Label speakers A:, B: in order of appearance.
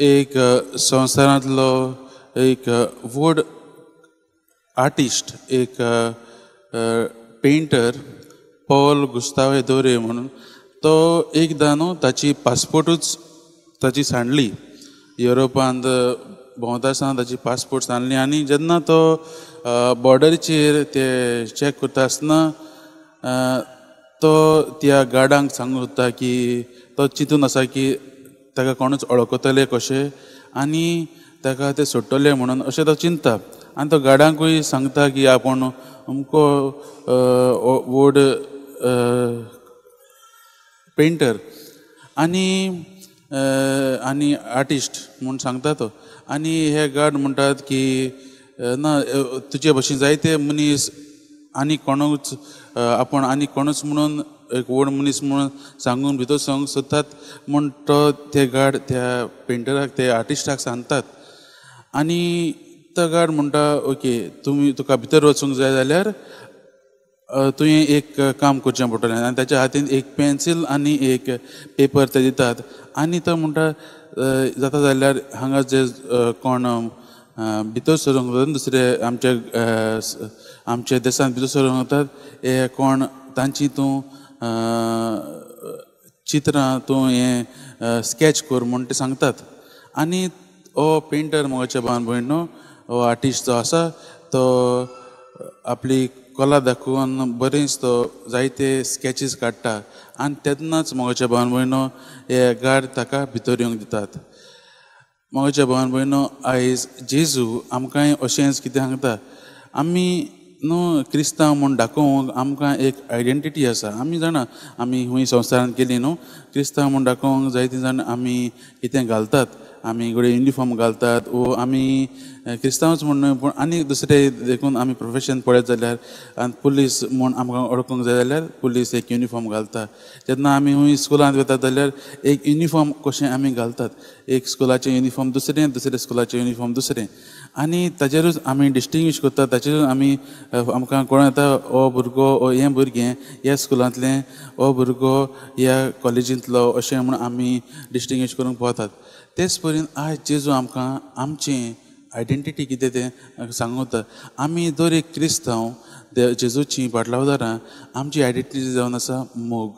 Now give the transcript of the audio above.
A: एक संवसारांतलो एक व्हड आर्टिस्ट, एक पेंटर पॉल गुस्तावे दोरे म्हणून, तो एकदां न्हू ताची पासपोर्टूच ताची सांडली. युरोपांत भोंवता आसतना ताची पासपोर्ट सांडली आनी जेन्ना तो बॉर्डरीचेर ते चॅक करता आसतना तो त्या गार्डांक सांगूंक सोदता की तो चिंतून आसा की ताका कोणूच वळखतले कशें आनी ताका ते सोडटले म्हणून अशें तो चिंतता. आनी तो गार्डांकूय सांगता की आपूण अमको व्हड पेंटर आनी आनी आर्टिस्ट म्हूण सांगता तो. आनी हे गार्ड म्हणटात की ना, तुजे भशेन जायते मनीस आनी कोणूच आपूण आनी कोणूच म्हणून एक व्हड मनीस म्हणून सांगून भितर सरूंक सोदतात म्हूण तो ते गार्ड त्या पेंटराक, ते आर्टिस्टाक सांगतात. आनी तो गार्ड म्हणटा ओके, तुमी तुका भितर वचूंक जाय जाल्यार तुवें एक काम करचें पडटलें. आनी ताच्या हातीन एक पेन्सील आनी एक पेपर ते दितात आनी तो म्हणटा जाता जाल्यार हांगा जे कोण भितर सरूंक वतात दुसरे आमच्या आमच्या देशांत भितर सरूंक वतात हे कोण तांची तूं चित्रां तूं हें स्कॅच कर म्हूण ते सांगतात. आनी हो पेंटर मोगाच्या भावान भयणो, हो आर्टिस्ट जो आसा तो आपली कला दाखोवन बरेंच तो जायते स्कॅचीस काडटा आनी तेन्नाच मोगाच्या भावान भयणो हे गार्ड ताका भितर येवंक दितात. मोगाच्या भावान भयणो, आयज जेजू आमकांय अशेंच कितें सांगता, आमी न्हू क्रिस्तांव म्हूण दाखोवंक आमकां एक आयडेंटिटी आसा. आमी जाणा आमी खूंय संवसारांत गेली न्हू क्रिस्तांव म्हूण दाखोवंक जायते जाण आमी कितें घालतात, आमी घडये युनिफॉर्म घालतात वो आमी क्रिस्तांवच म्हूण न्हय पूण आनी दुसरे देखून आमी प्रोफेशन पळयत जाल्यार आनी पुलीस म्हूण आमकां वळखूंक जाय जाल्यार पुलीस एक युनिफॉर्म घालता. जेन्ना आमी खूंय स्कुलांत वतात जाल्यार एक युनिफॉर्म कशें आमी घालतात, एक स्कुलाचें युनिफॉर्म दुसरें, दुसरें स्कुलाचें युनिफॉर्म दुसरें, आनी ताचेरूच आमी डिस्टिंग्विश करतात. ताचेरूच आमी आमकां कळोन येता हो भुरगो हो हें भुरगें ह्या स्कुलांतलें, हो भुरगो ह्या कॉलेजींतलो अशें म्हूण आमी डिस्टिंग्विश करूंक पावतात. तेच परीन आयज जेजू आमकां आमचें आयडेंटिटी कितें तें सांगता. आमी दर एक क्रिस्तांव जेजूची पाटलावदारां, आमची आयडेंटिटी जावन आसा मोग.